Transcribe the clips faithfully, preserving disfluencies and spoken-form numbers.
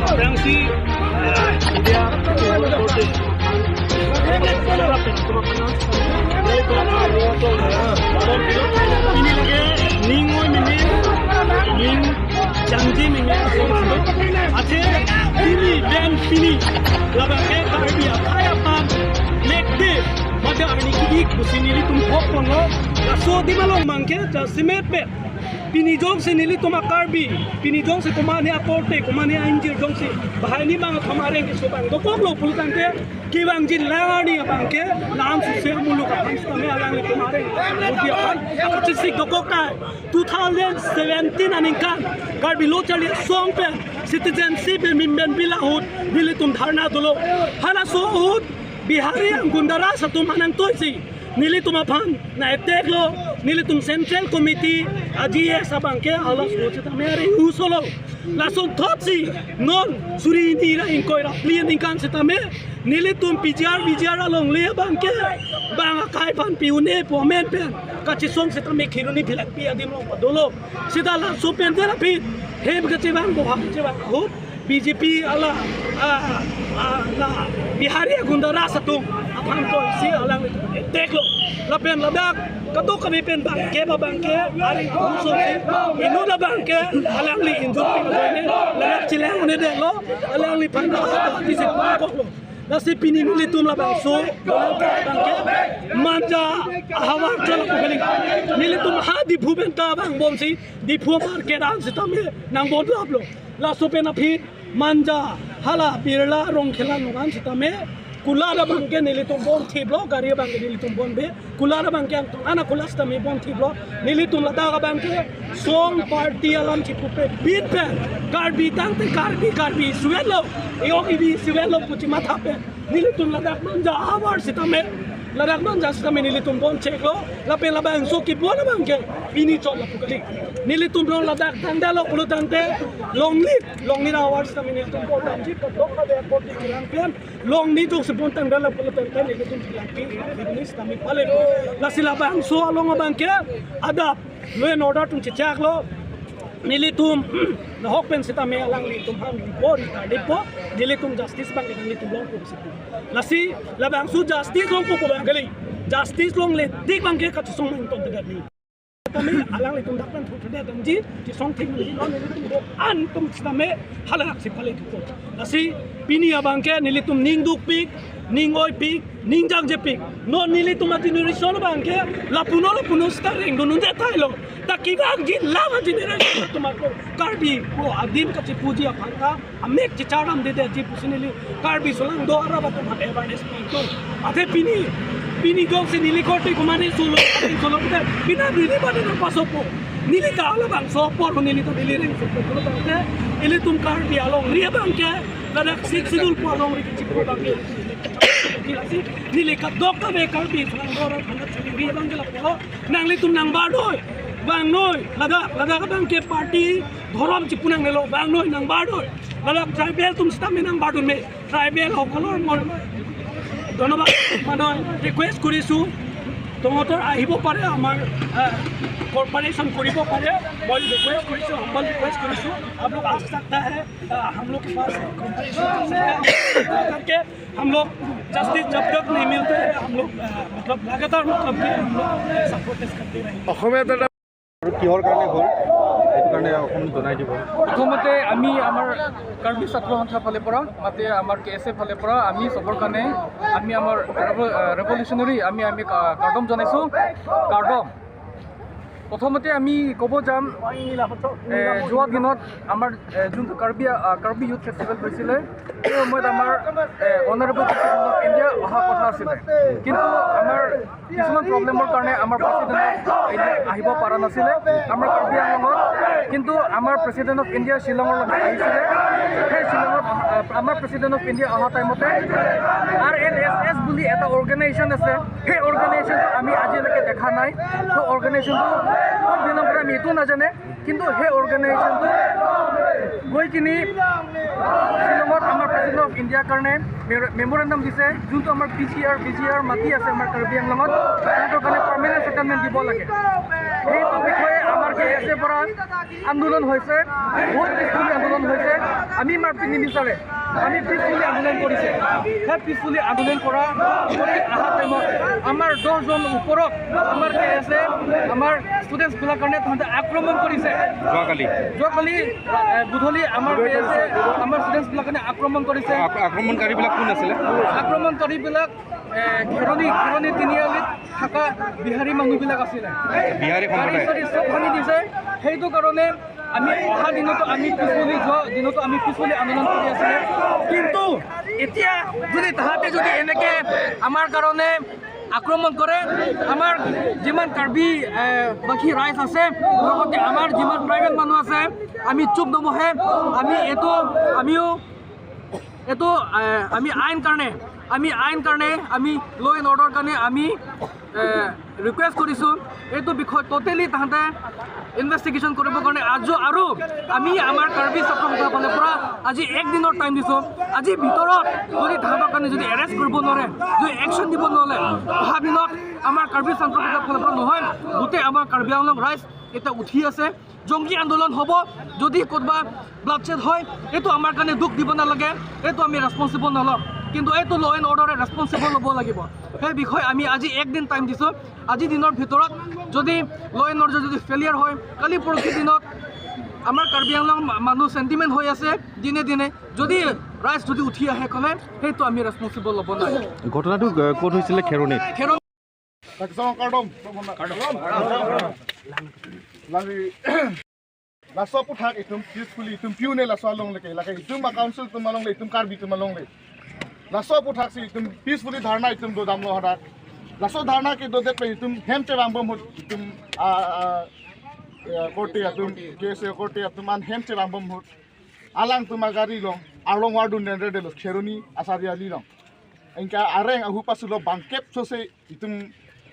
Aphrangsi, eh, India, pini lake ning oi mene, ning jangji mene, athe pini pen pini labang ke Karbi akhei aphan lekde mate arni ki-ik pusi nelitum hok ponlo. Laso adim along abangke jasemet pen pini jongsi nelitum a-Karbi, pini jongsi komatne akorte, komatne a-ingjir jongsi bahai ni bang athom areng keso bang dokoklo pulo tangte, kevangjinlang arni abangke lam suse amuluk aphan sitame alanglitum areng bodi aphan kachesik dokok tai. Two thousand seventeen aningkan Karbi Lo Charli Asong pen citizenship amendment bill ahut nelitum dharna dolo. Halaso ahut Bihari Gunda Raj atum nangtoisi nelitum aphan na-attack lo, nelitum Central Committee a-G S abangke halaso sitame areng usolo. Lasonthotsi non suri hini ra ingkoi ra phli aningkan sitame nelitum P G R, V G R alongle abangke bang akhei aphan pi-un-e pu amen pen kachesong sitame Kheroni Bhilang-pi adim along padolo. Seta laso pen de rapid hem kachevang, boha kachevang ahut B J P ala, ah, ah, la Bihari Gunda Raj atum aphan toisi alanglitum attack lo. Lapen ladak kadokave pen bangke ba bangke areng husongsi inut abangke alangli injur pin ajoine ladak chelang un-edetlo, alangliphan isi koklo. Lasi pini nelitum labangso, labangke, Manja ahavar chala pu kali. Nelitum ha Diphu pen ta vangbomsi, Diphu market an sitame nangbomlaplo. Laso pen aphi Manja hala Birla Rongkhela nongan sitame, kulat abangke nelitum bomthiplo, gari abangke nelitum bombe, kulat abangke angtong ana kulat sitame bomthiplo. Nelitum ladak abangke song party alam chipupe bit pen, Karbi tangte Karbi, Karbi suwetlo, yok ibi suwetlo pu chimatha pen nelitum ladak Manja ahavar sitame, ladak Manja sitame nelitum bomcheklo. Lapen labangso kebom abangke pini chot lapu kali. Nelitum rong ladak tangdalo pulo tangte, longnit, longnit ahavar sitame nelitum bomdamji, kadokave bomdi kerang pen, longnit jongsi bomtangdalo pulo tangte nelitum kelangpi, ini sitame pale. Lasi labangso along abangke adap law and order atum chechaklo. Nelitum nahok pen sitame alanglitum aphan report talipo, nelitum justice abangke nanglitum longpo pusi pu. Lasi labangso justice longpo pu abang kali. Justice longledet abangke kachesong nangtongdedet ni. Tame alanglitum dak pen thukthedet damji, chesong thik nangji, non nelitum do-an atum sitame halahaksi pale thupo. Lasi pini abangke nelitum ning dukpik, ning oipik, ning jangjepik. Non nelitum a-generation abangke lapuno lapuno sita rengdun unde tailo. Ta kevangji lama generation atum ako Karbi pu adim kachipuji aphan ta amek checharlamdedetji pusi neli Karbi Solang do arap atum aphan awareness pi tu. Athe pini, pini jongsi neli korte kumani solo, solo kita bina neli bana nangpasopo. Neli ka labangso apor neli to neli rengsopo pulo tangte, ilitum Karbi alongri abangke ladak Sixth Schedule pu alongri kechipu abangke. Lasi neli kadokave Karbi Solang do arap aphan churi abangke lapu. Nanglitum nangbardoi, vangnoi, ladak, ladak abangke party, dhorom chipu nangnelo, vangnoi, nangbardoi. Ladak tribal atum sitame nangbardun me, tribal সকলৰ মই ধন্যবাদ, মানে, request কৰিছো, তহঁতৰ আহিব পাৰে আমাৰ, আহ, cooperation কৰিব পাৰে, মই request কৰিছো, humble request কৰিছো, आप लोग आ सकता है, আহ, हम लोग के पास cooperation कर सकते हैं, करके हम लोগ জাষ্টিছ জব তক নাহি মিলতে, হম লোগ, আহ, মতলব, লাগাতাৰ, মতলব, কি, হম লোগ ছাপোৰ্ট পেছ কৰ্তে ৰহেংগে। অসমীয়া দাদা, আৰু কিহৰ কাৰণে হ'ল, সেইটো কাৰণে অকণমান জনাই দিব। প্ৰথমতে আমি আমাৰ কাৰ্বি ছাত্ৰ সন্থাৰ ফালৰ পৰা, মাতে আমাৰ কে এছ এৰ ফালৰ পৰা আমি চবৰ কাৰণে, আমি আমাৰ ৰেভ-, আহ, ৰেভলিউচনাৰী, আমি, আমি কা-, কাৰ্ডম জনাইছো, কাৰ্ডম। প্ৰথমতে আমি ক'ব যাম, এ, যোৱা দিনত আমাৰ, এ, যোনটো কাৰ্বি, আ, কাৰ্বি ইউথ ফেষ্টিভেল হৈছিলে, সেই সময়ত আমাৰ, এ, অনাৰেবল প্ৰেচিডেণ্ট অফ ইণ্ডিয়া অহা কথা আছিলে, কিন্তু আমাৰ কিছুমান প্ৰব্লেমৰ কাৰণে আমাৰ প্ৰেচিডেণ্ট অফ ইণ্ডিয়া আহিব পৰা নাছিলে আমাৰ কাৰ্বি আংলঙত। কিন্তু আমাৰ প্ৰেচিডেণ্ট অফ ইণ্ডিয়া শ্বিলঙৰ লগত আহিছিলে। সেই শ্বিলঙত, আ, আমাৰ প্ৰেচিডেণ্ট অফ ইণ্ডিয়া অহা টাইমতে আৰ এন এছ এছ বুলি এটা অৰ্গেনাইজেশ্যন আছে, সেই অৰ্গেনাইজেশ্যনটো আমি আজিলৈকে দেখা নাই। তো অৰ্গেনাইজেশ্যনটো ক'ত বিলং কৰে আমি এইটো নাজানে, কিন্তু সেই অৰ্গেনাইজেশ্যনটো গৈ কিনি শ্বিলঙত আমাৰ প্ৰেচিডেণ্ট অফ ইণ্ডিয়াৰ কাৰণে মেৰ-, মেমৰেণ্ডাম দিছে, যোনটো আমাৰ পি চি আৰ, বি চি আৰ মাটি আছে আমাৰ কাৰ্বি আংলঙত, সিহঁতৰ কাৰণে পাৰ্মানেণ্ট ছেটেলমেণ্ট দিব লাগে। সেইটো বিষয়ে আমাৰ কে এছ এৰ পৰা আন্দোলন হৈছে, বহুত পিছফুলি আন্দোলন হৈছে। আমি মাৰপিট নিবিচাৰে, আমি পিছফুলি আন্দোলন কৰিছে। সেই পিছফুলি আন্দোলন কৰা কৰি অহা টাইমত আমাৰ দহজন ওপৰত আমাৰ কে এছ এ আমাৰ ষ্টুডেণ্টছবিলাক কাৰণে তাহাঁতে আক্ৰমণ কৰিছে। যোৱাকালি? যোৱাকালি, এ, গধূলি আমাৰ কে এছ এ আমাৰ ষ্টুডেণ্টছবিলাক কাৰণে আক্ৰমণ কৰিছে। আক-, আক্ৰমণকাৰীবিলাক কোন আছিলে? আক্ৰমণকাৰীবিলাক, এ, খেৰণি, খেৰণি তিনিআলিত থকা বিহাৰী মানুহবিলাক আছিলে। বিহাৰী গাড়ী সম্প্ৰদায়। চাড়ী চব ভাঙি দিছে। সেইটো কাৰণে আমি অহা দিনতো আমি পিছফুলি, যোৱা দিনতো আমি পিছফুলি আন্দোলন কৰি আছিলো। কিন্তু এতিয়া যদি তাহাঁতে যদি এনেকে আমাৰ কাৰণে আক্ৰমণ কৰে, আমাৰ যিমান কাৰ্বি, এ, বাকী ৰাইজ আছে, লগতে আমাৰ যিমান ট্ৰাইবেল মানুহ আছে, আমি চুপ নবহে। আমি এইটো, আমিও এইটো, এ, আমি আইন কাৰণে, আমি আইন কাৰণে, আমি ল' এণ্ড অৰ্ডাৰ কাৰণে আমি, এ, ৰিকুৱেষ্ট কৰিছো, এইটো বিষয়ে ট'টেলি তাহাঁতে ইনভেষ্টিগেশ্যন কৰিবৰ কাৰণে। আজি আৰু আমি আমাৰ কাৰ্বি ছাত্ৰ সন্থাৰ ফালৰ পৰা আজি এক দিনৰ টাইম দিছো। আজিৰ ভিতৰত যদি তাহাঁতৰ কাৰণে যদি এৰেষ্ট কৰিব নোৱাৰে, যদি একশ্যন দিব নোৱাৰে, অহা দিনত আমাৰ কাৰ্বি ছাত্ৰ সন্থাৰ ফালৰ পৰা নহয়, গোটেই আমাৰ কাৰ্বি আংলং ৰাইজ এতিয়া উঠি আছে। জংগী আন্দোলন হ'ব। যদি ক'ৰবাত ব্লাডশ্বেড হয়, এইটো আমাৰ কাৰণে দুখ দিব নালাগে, এইটো আমি ৰেছপনচিবল নলওঁ, কিন্তু এইটো ল' এণ্ড অৰ্ডাৰে ৰেছপনচিবল ল'ব লাগিব। সেই বিষয়ে আমি আজি এক দিন টাইম দিছো। আজি দিনৰ ভিতৰত যদি ল' এণ্ড অৰ্ডাৰ যদি ফেলিয়াৰ হয়, কালি পৰহি দিনত আমাৰ কাৰ্বি আংলং মা- মানুহ চেণ্টিমেণ্ট হৈ আছে দিনে দিনে। যদি ৰাইজ যদি উঠি আহে ক'লে সেইটো আমি ৰেছপনচিবল ল'ব নোৱাৰিম। ঘটনাটো, আহ, ক'ত হৈছিলে? খেৰণি? Kheroni. Laso aphuthak itum peacefully itum pu-un-e laso alongle ke, lake itum a-council atum alongle, itum Karbi atum alongle. Laso aphuthak si itum peacefully dharna itum dodamlo hadak. Laso dharna kedodet pen itum hem chevangbom ahut itum, ah, ah, ya, korte atum, K S A korte atum an hem chevangbom ahut alangtum agari along arlong vardun denre delo Kheroni Asari Ali along. Anke areng ahu pasulo bangkep sose itum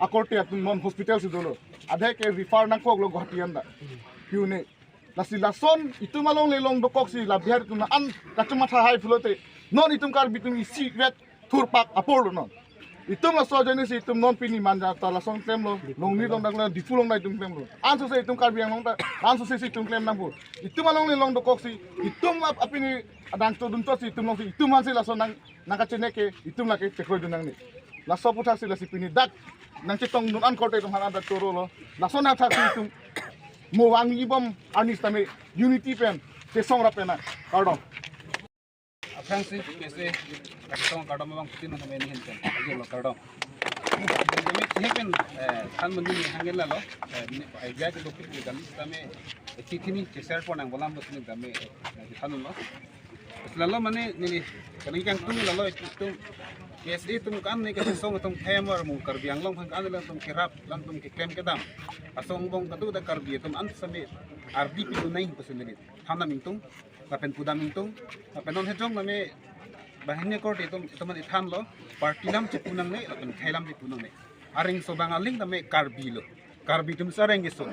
akorte atum non hospital si dolo. Adhe ke refer nangkoklo Guwahati anda. Pu-un-e. Lasi lason itum alongle along dokoksi la Bihari atum an kachomatha hai pulote non itum Karbi atum isivet thurpak apor lo non. Itum laso ajoine si itum non pini manja ta lason klemlo, Longri along daklo, Diphu along ta itum klemlo. Ansose itum Karbi Anglong ta, ansose si itum klem nangpo. Itum alongle along dokoksi, itum ap- apini adang chodun chosi itum alongsi, itum ansi lason nang nangkachene ke itum lake chekroi dun nangne. Laso aphuthak si lasi pini dak nangchetongdun an korte atum aphan dak chorolo. Lason athak si itum mo vangbom arni sitame unity pen chesong rap pen na. Kardom. Aphrangsi K S A kachetong kardom abang putin nang kami ini hinten. Ayo lo kardom. Kami siap pen, eh, than mandi ni hangin lalo. Eh, ini idea ke dokit ni kami sitame, eh, titini cheshare pon nangbolam bos ni kami, eh, nangchethan lo. Lalo mane neli kaningje kangtung lalo itum K S A atum kan ne kachesong atum themor mo Karbi Anglong aphan kan alanglitum kerap, alanglitum keklem kedam asong angbong kado da Karbi atum an sitame ardi pidun nangji pusi neli than dam ingtung, lapen pudam ingtung, lapen non hejong name banghini korte atum, itum an ithanlo, party lam chepu nangne, lapen khei lam chepu nangne. Areng so bang aling tame Karbi lo. Karbi atum si areng keso.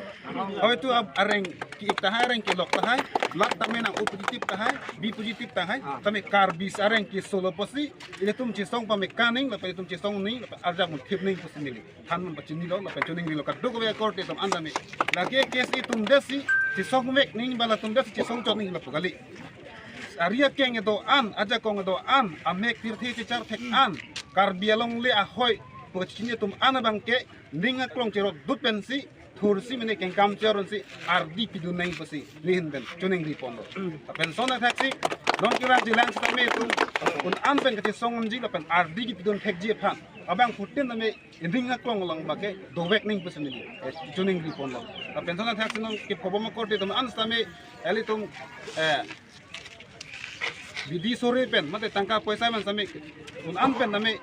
Hoitu ab- areng ke-ik tahai, areng kelok tahai, lak tame nang O positive tahai, B positive tahai, tame Karbi si areng keso lo pusi, ilitum chesong pame kaning, lapen itum chesong ning, lapen arjak mun thip ning pusi neli than mun pachini lo, lapen choningrilo kadokave korte atum an tame. Lake K S A atum desi chesong vek ning, bala atum desi chesong chot ning lapu kali. Ari akeng kedo-an, ajakong kedo-an, amek tirthe chechar thek an, Karbi alongle ahoi, pu kachini atum an abang ke, ning aklong cherot dut pensi, thursi mene kengkam cheronsi, ardi pidun nangji pusi, neli hinten, choningri ponlo. Lapen lason athaksi, non kevang jilang sitame itum, un an pen kachesong unji lapen ardi kepidun thekji aphan. Abang putin tame, ning aklong along abang ke, dovek nangji pusi neli, eh, choningri ponlo. Lapen lason athaksi non kepobom akorte atum an sitame, ilitum, eh, bidi sore pen, mate tangka poisa man sitame, un an pen tame,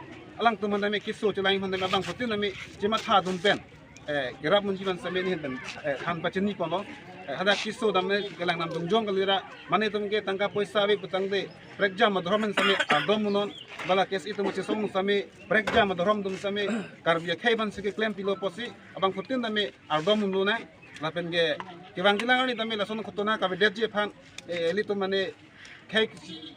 alangtum an tame keso chelang man tame abang putin tame chematha dun pen, eh, kerap munji man sitame neli pen, eh, than pachini ponlo, eh, hadak keso dam ne kelang nam jongjong kalira, mane itum ke tangka poisa ave putangte, prekjam adhorom man sitame, ardom munon, bala K S A atum chesong sitame, prekjam adhorom atum sitame, Karbi akhei aphan si keklem pilo pusi, abang putin tame, ardom munlo nang, lapen ke, kevang jilang arni tame, lason khotona kavedetji aphan, eh, ilitum mane, khei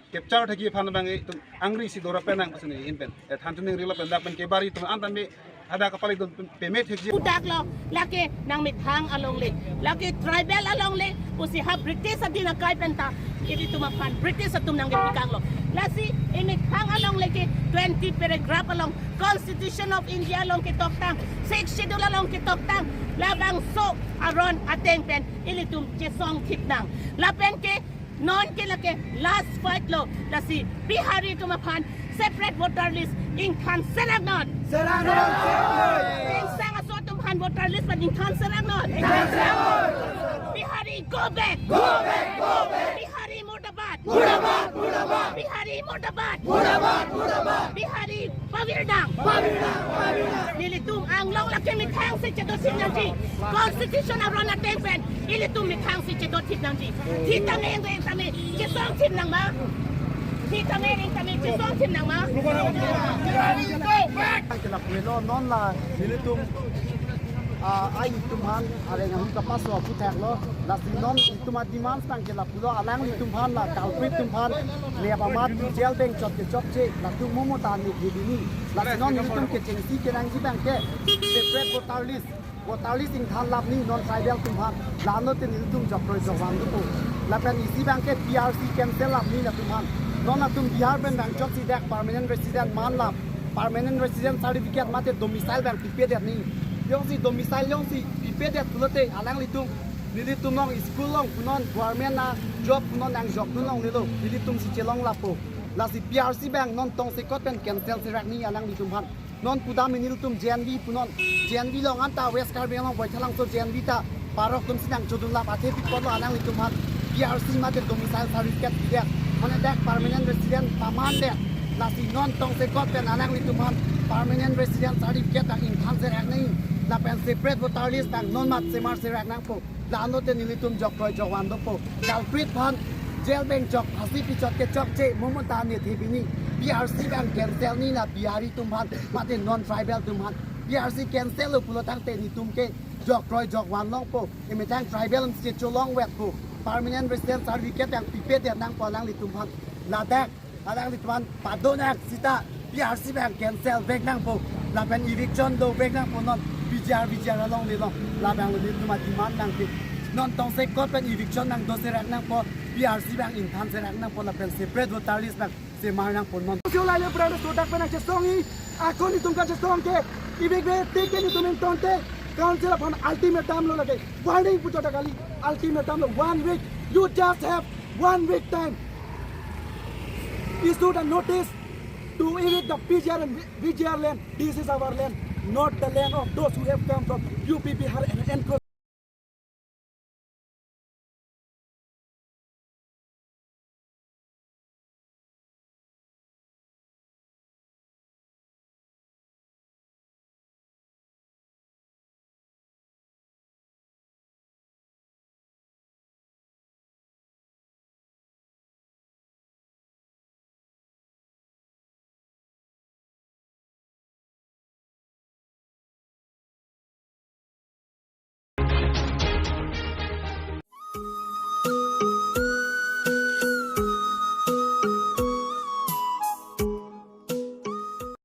capture thekji aphan abang itum angri si dora pen nang pusi neli hinten. Eh, than choningrilo pen dak pen kebari atum an tame hadak kapali dun peme thekji. Pudak lo, lake nangmethang alongle, lake tribal alongle, pusi ha British adin akai pen ta, ilitum aphan British atum nangkepikanglo. Lasi, emethang alongle ke twenty paragraph along, Constitution of India along ketoktang, Sixth Schedule along ketoktang, labangso aron ateng pen, ilitum chesong thip nang. Lapen ke, non ke lake last fight lo, lasi Bihari atum aphan separate voter list ingthan serang non. Serang non, serang non. Ingsang aso atum aphan voter list pen ingthan serang non. Ingthan serang non. Bihari go back. Go back, go back. Bihari murdabad. Murdabad, murdabad. Bihari murdabad. Murdabad, murdabad. Bihari pavirnang. Pavirnang, pavirnang. Nelitum Anglong lake methang si chedo thip nangji. Constitution aron ateng pen ilitum methang si chedo thip nangji. Thitame eng tame chesong thip nang ma. Thitame eng tame chesong thip nang ma. Kelap pulo non la nelitum, ah, ai itum aphan areng ahum kapaso aphuthak lo. Lasi non itum a-demand tang kelap pulo, alanglitum aphan la culprit atum aphan le abamat jail deng chot ke chot che, latum momo ta ne hidini. Lasi non itum kechengsi kenangji abang ke separate voter list. Voter list ingthan lap ni non tribal atum aphan. Lano te nelitum jokroi jokvang dupo. Lapen isi abang ke P R C cancel lap ni latum aphan. Non latum Bihar pen abang chotsi dak permanent resident man lap. Permanent resident certificate mate domicile abang pipedet ni. Jongsi domicile jongsi pipedet pulote alanglitum Nelitum along school along punon, government a job punon nangjok punon lelo. Nelitum si chelong lapo. Lasi P R C abang non tongsekot pen cancel serak nangji alanglitum aphan. Non pudam nelitum J N V punon. J N V along anta West Karbi Anglong Baithalangso J N V ta parok atum si nangchodun lap athe pi apotlo alanglitum aphan P R C mate domicile certificate pidet. Mane dak permanent resident pamandet. Lasi non tongsekot pen alanglitum aphan permanent resident certificate abang ingthan serak nangji. Lapen separate voter list abang non mat semar serak nangpo. La-anlo te nelitum jokkroi jokvan dopo. Culprit aphan jail abang chok, phasi pichot ke chokche, mo mo ta ne the bini. P R C abang cancel nangji la Bihari atum aphan, mate non-tribal atum aphan. P R C cancel lo pulo tangte nelitum ke jokkroi jokvan longpo. Emetang tribal si cholong vetpo. Permanent resident certificate abang pipedet nangpo alanglitum aphan. Ladak alanglitum aphan pado nang seta P R C abang cancel vek nangpo. Lapen eviction do vek nangpo non P G R, V G R along lelo. Labang lo nelitum a-demand nangke. Non tongsekot pen eviction nangdo serak nangpo, P R C abang ingthan serak nangpo, lapen separate voter list abang semar nangpo non. Sio laile brother, so dak pen nangchesongji, ako nelitum kachesong ke, evict ve tik ke nelitum ingtonte, council aphan ultimatum lo lake, warning puchot kali, ultimatum lo one week, you just have one week time. Issue the notice to evict the P G R and V G R land. This is our land, not the land of those who have come from U P, Bihar and encroach.